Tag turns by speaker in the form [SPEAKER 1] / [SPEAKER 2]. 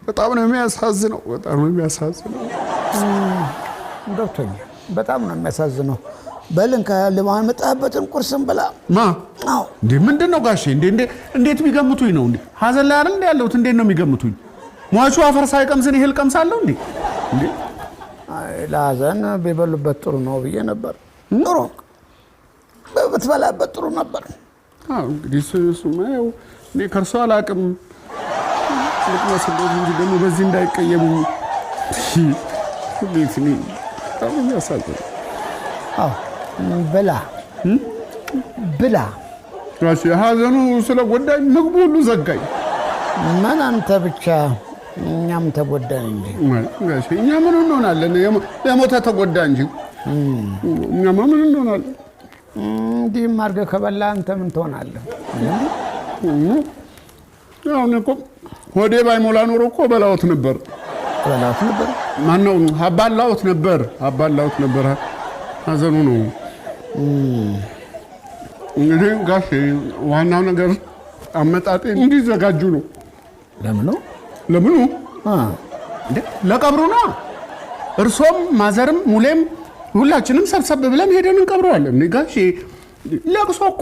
[SPEAKER 1] በጣም ነው የሚያሳዝነው። በጣም ነው የሚያሳዝነው።
[SPEAKER 2] ገብቶኛል። በጣም ነው የሚያሳዝነው። በል እንካ የመጣህበትን ቁርስን ብላ።
[SPEAKER 1] ማ?
[SPEAKER 2] አዎ።
[SPEAKER 1] እንዴ፣ ምንድን ነው ጋሼ? እንዴ እንዴ፣ እንዴት ቢገምቱኝ ነው እንዴ? ሀዘን ላይ አይደል እንዴ ያለሁት? እንዴት ነው የሚገምቱኝ? ሟቹ አፈር ሳይቀምስ እኔ እህል ቀምሳለሁ እንዴ? እንዴ!
[SPEAKER 2] አይ፣ ለሀዘን ቢበሉበት ጥሩ ነው ብዬ ነበር። ጥሩ ብትበላበት ጥሩ ነበር።
[SPEAKER 1] አዎ፣ እንግዲህ እሱማ ያው እኔ ከእርሶ አላውቅም፣ ልቅመስሎት እንጂ ደግሞ በዚህ እንዳይቀየሙ። እንዴት እኔ በጣም ነው የሚያሳዝነው።
[SPEAKER 2] አዎ፣ ብላ ብላ።
[SPEAKER 1] ጋሼ፣ ሀዘኑ ስለጎዳኝ ምግቡ ሁሉ ዘጋኝ።
[SPEAKER 2] ምን አንተ ብቻ፣ እኛም ተጎዳን እንጂ።
[SPEAKER 1] ጋሼ፣ እኛ ምን እንሆናለን? የሞተ ተጎዳ እንጂ እኛማ ምን እንሆናለን?
[SPEAKER 2] እንዲህም አድርገህ ከበላ አንተ ምን ትሆናለህ?
[SPEAKER 1] ያው እኔ እኮ ሆዴ ባይሞላ ኖሮ እኮ በላዎት ነበር።
[SPEAKER 2] በላዎት ነበር።
[SPEAKER 1] ማነው አባላዎት ነበር፣ አባላዎት ነበር። ሀዘኑ ነው እንግዲህ ጋሼ፣ ዋናው ነገር አመጣጤ እንዲዘጋጁ ነው።
[SPEAKER 2] ለምኑ?
[SPEAKER 1] ለምኑ?
[SPEAKER 2] አ።
[SPEAKER 1] እንዴ፣ ለቀብሩ ነው። እርሶም ማዘርም ሙሌም ሁላችንም ሰብሰብ ብለን ሄደን እንቀብረዋለን። ጋሼ፣ ለቅሶ እኮ